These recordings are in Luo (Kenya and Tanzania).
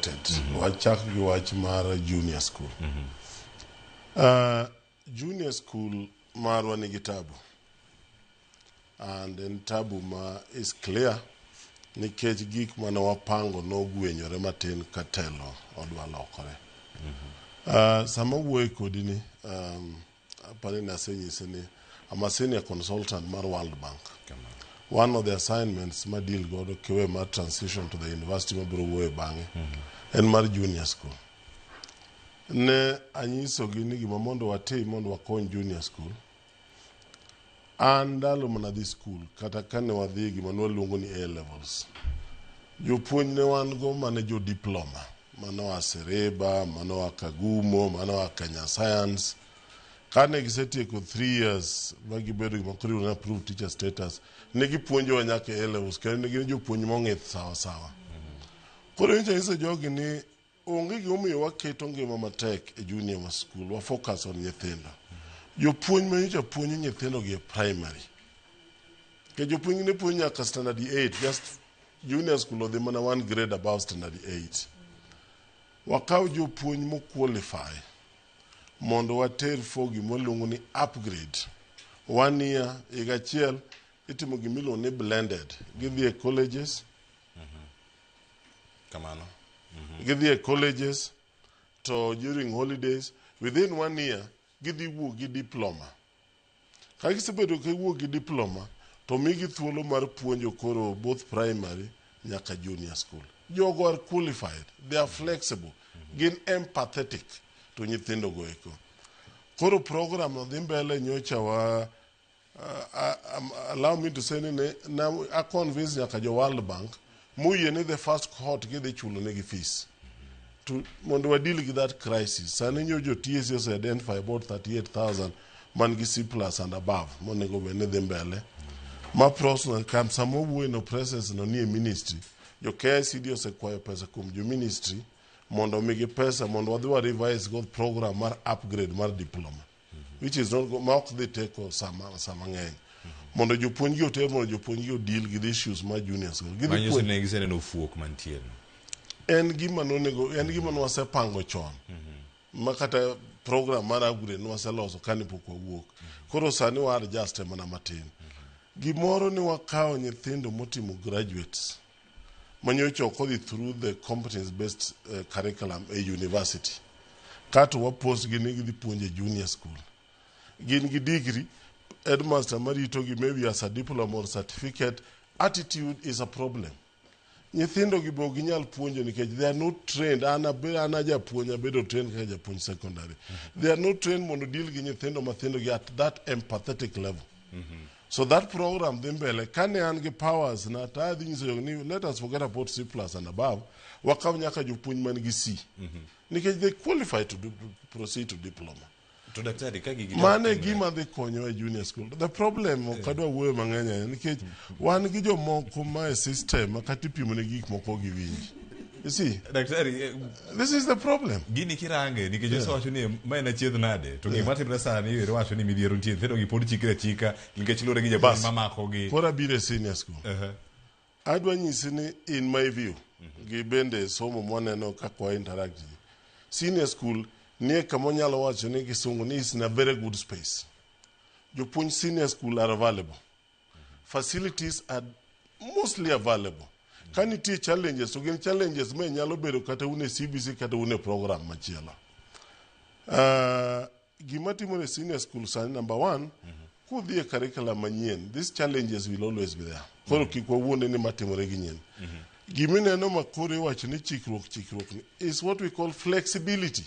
connected. Wachak gi wach mar junior school. Junior school marwa nigi tabu. And en tabu ma is clear nikech gik mane wapango nogwenyore matin ka telo odwa lokore. Sama wuoye kodi ni, apani nasenyise ni I'm a senior consultant mar World Bank. One of the assignments ma deal godo kiwe mar transition to the university mabiro wuoye bang'e en mar junior school. Ne anyisogi ni gima mondo watim mondo wakony junior school. An ndalo mana dhi school kata kane wadhi gima nwaluongo ni A levels. Jopuonj ne wan go mane jo diploma, manoa Seriba, manoa Kagumo, manoa Kenya Science. Kane gisetieko 3 years ma gibedo gima koro iluongo ni approved teacher status, ne gipuonjowa nyaka e A levels kendo ne gin jopuonj mong'ith sawa sawa. Koro nyocha anyiso jogi ni onge gimomiyo waketo ngima matek e junior ma school, wa focus on nyithindo. Jopuonj ma nyocha puonjo nyithindo gi e primary. Nikech jopuonj ne puonjo nyaka standard 8, just junior school odhi mana one grade above standard 8. Wakaw jopuonj mo qualify mondo water for gima waluongo ni upgrade. One year, higa achiel, itimo gima iluongo ni blended. Gidhi e colleges, Kamano. Gidhi e colleges to during holidays, within one year, gidhi wuok gi diploma. Ka gisebedo ka giwuok gi diploma, to migi thuolo mar puonjo koro both primary nyaka junior school. Jogo are qualified, they are flexible, gin empathetic to nyithindo go eko. Koro program no dhi mbele nyocha wa allow me to say ni ne na a convince nyaka jo World Bank moyie ni the first cohort gidhi chulo negi fees to mondo wa deal gi that crisis. Sani nyo jo TSC ose identify about 38,000 man gi C plus and above monego bed ni dhi mbele ma process kam sama wawuoye no, process no nie ministry. Jo KICD osekwayo pesa kuom jo ministry mondo omigi pesa mondo wadhi wa revise go program mar upgrade mar diploma, which is not ma ok dhi teko sama ng'eny mondo jopuonj gi oter mondo jopuonj gi odeal gi the issues mar junior school. Gidhi Manyiso puonj ni giseneno fuok mantie no. En gima nonego, en gima nwasepango chon ma kata program mar upgrade nwaseloso kane pok wawuok. Koro sani wa adjust mana matin. Gimoro ni wakawo nyithindo motimo graduates manyocha ok odhi through the competence based curriculum e university kato wapost gi ni gidhi puonjo e junior school. Gin gi degree, headmaster maritogi maybe as a diploma or certificate. Attitude is a problem. Nyithindo gi be ok ginyal puonjo nikech they are not trained. An a japuonj, abedo trained kaka japuonj secondary. They are not trained mondo deal gi nyithindo mathindo gi at that empathetic level. So that program dhi mbele. Kane an gi powers na to adhi nyiso jogi ni let us forget about C plus and above, wakaw nyaka jopuonj man gi C nikech they qualify to proceed to diploma. To daktari, ka gigi Mano e timore- gima dhi konyo e junior school. The problem, ok adwa wuoyo mang'eny ahinya nikech wan gi jomoko ma e system ma kata ipimo ne gik moko ok giwinj. You see, Daktari, this is the problem. Gini kirange nikech osewacho ni ma en achiedh nade to gima timre sani iwacho ni midhiero nitie, nyithindo gi pod chikre achika nikech luwore gi japuonj Bas. mamako gi. Koro abiro e senior school. Adwa nyisi ni in my view, gi bende somo mwaneno kaka wa interact ji. Senior school nie kama onyalo wacho ni kisungu ni is in a very good space. Jopuonj senior school are available. Facilities are mostly available. Ka nitie challenges to gin challenges ma nyalo bedo kata un e CBC kata un e program machielo. Gima timore e senior school sani, number one, kudhi e curriculum manyien, these challenges will always be there. Koro kik wawuonde ni matimore gi nyien. Gimineno ma koro iwacho ni chikruok chikruok ni is what we call flexibility.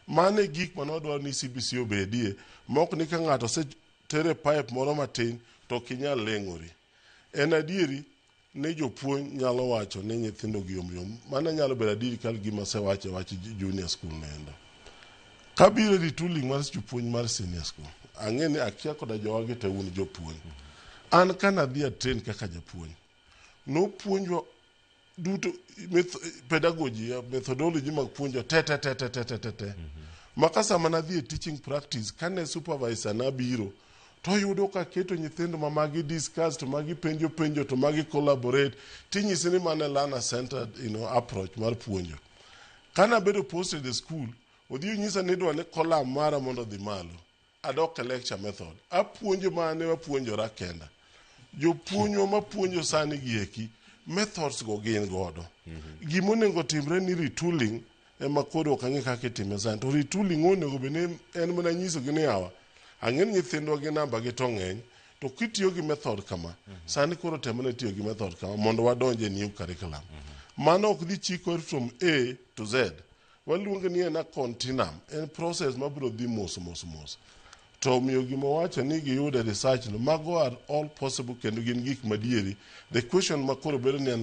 Mano e gik mane wadwaro ni CBC obedie, ma ok ni ka ng'ato osetere pipe moro matin to ok inyal leng'ori. En adieri ni jopuonj nyalo wacho ni nyithindo gi yom yom. Mano nyalo bedo adieri ka gima asewacho e wach junior school noendo. Kabiro e retooling mar jopuonj mar senior school, ang'e ni akia koda jowagi te un jopuonj. An kanadhi a train kaka japuonj, nopuonjwa duto pedagogy, methodology mag puonjo te te te te te te te te. Ma ka sama nadhi e teaching practice, kane supervisor na biro, to oyudo ka keto nyithindo ma magi discuss to magi penjo penjo to magi collaborate, tinyisi ni mano e learner centered approach mar puonjo. Kana abedo posted e school, odhi onyisa ni idwa ni column mara mondo odhi malo. Adok e lecture method. Apuonjo mane wapuonjora kenda. Jopuonjwa mapuonjo sani gi eki, methods go gin godo. Gima onego timre ni retooling ema koro ok ang'e kaka itime sani. To retooling onego bed ni en mana nyisogi ni yawa, ang'e ni nyithindwa gi namba gi to ng'eny, to kitiyo gi method kama, sani koro temane tiyo gi method kama mondo wadonj e new curriculum. Mano ok dhi chiko from A to Z. Waluonge ni en a continuum, en process mabiro dhi mos mos mos. To omiyo gima wacho ni giyudo e research no, mago are all possible kendo gin gik madieri. The question ma koro bedo ni en